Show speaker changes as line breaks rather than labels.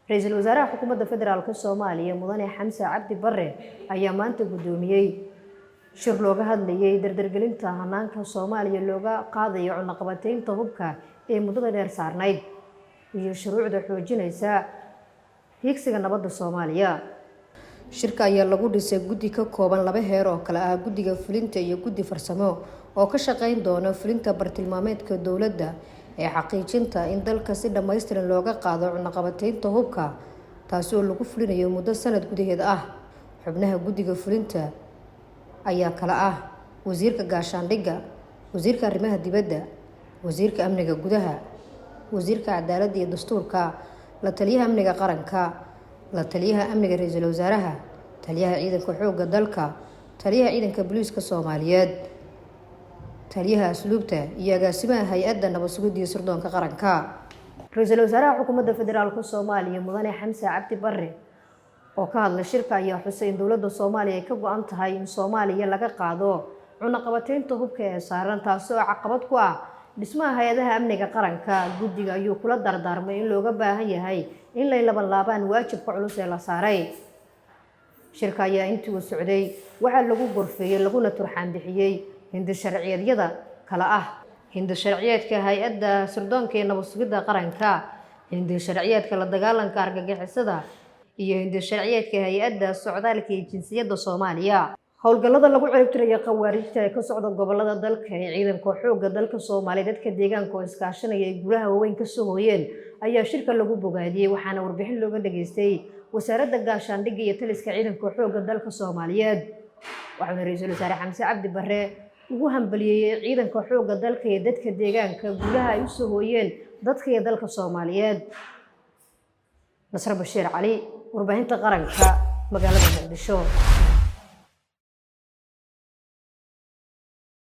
Ra-iisul wasaaraha Xukuumadda Federaalka Soomaaliya, Mudane Xamse Cabdi Bare, ayaa maanta guddoomiyey shir looga hadlayay dardargelinta hanaanka Soomaaliya looga qaadayo cunaqabateynta hubka ee muddada dheer saarnayd iyo shuruucda xoojinaysa hiigsiga nabadda Soomaaliya. Shirka ayaa lagu dhisay guddi ka kooban laba heer oo kale ah guddiga fulinta iyo guddi farsamo oo ka shaqeyn doona fulinta bartilmaameedka dowladda ee xaqiijinta in dalka si dhammaystiran looga qaado cunaqabateynta hubka, taasi oo lagu fulinayo muddo sanad gudaheed ah. Xubnaha guddiga fulinta ayaa kala ah wasiirka gaashaandhigga, wasiirka arrimaha dibadda, wasiirka amniga gudaha, wasiirka cadaaladda iyo dastuurka, la taliyaha amniga qaranka, la taliyaha amniga ra-iisul wasaaraha, taliyaha ciidanka xoogga dalka, taliyaha ciidanka booliiska Soomaaliyeed, taliyaha asluubta iyo agaasimaha hay-adda nabad sugidda iyo sirdoonka qaranka. Ra-iisul wasaaraha Xukuumadda Federaalka Soomaaliya, Mudane Xamse Cabdi Bare, oo ka hadlay shirka ayaa xusay in dowladda Soomaaliya ay ka go-an tahay in Soomaaliya laga qaado cunaqabateynta hubka ee saaran, taasi oo caqabad ku ah dhismaha hay-adaha amniga qaranka. Guddiga ayuu kula dardaarmay in looga baahan yahay in lay laban laabaan waajibka culus ee la saaray. Shirka ayaa intii uu socday waxaa lagu gorfeeyey laguna turxaan bixiyey hindi sharciyeedyada kala ah hindi sharciyeedka hay-adda sirdoonka iyo nabad sugidda qaranka, hindi sharciyeedka la dagaalanka argagixisada iyo hindi sharciyeedka hay-adda socdaalka iyo jinsiyadda Soomaaliya. Howlgallada lagu ciribtiraya khawaarijta ee ka socda gobolada dalka ee ciidanka xoogga dalka Soomaaliya, dadka deegaanka oo iskaashanaya ay guulaha waaweyn ka soo hooyeen ayaa shirka lagu bogaadiyey, waxaana warbixin looga dhageystay Wasaaradda Gaashaandhigga iyo taliska ciidanka xoogga dalka Soomaaliyeed. Waxaana ra-iisul wasaare Xamse Cabdi Bare ugu hambaliyeeyey ciidanka xoogga dalka iyo dadka deegaanka guulaha ay usoo hooyeen dadka iyo dalka Soomaaliyeed. Nasre Bashiir Cali, Warbaahinta Qaranka, magaalada Muqdisho.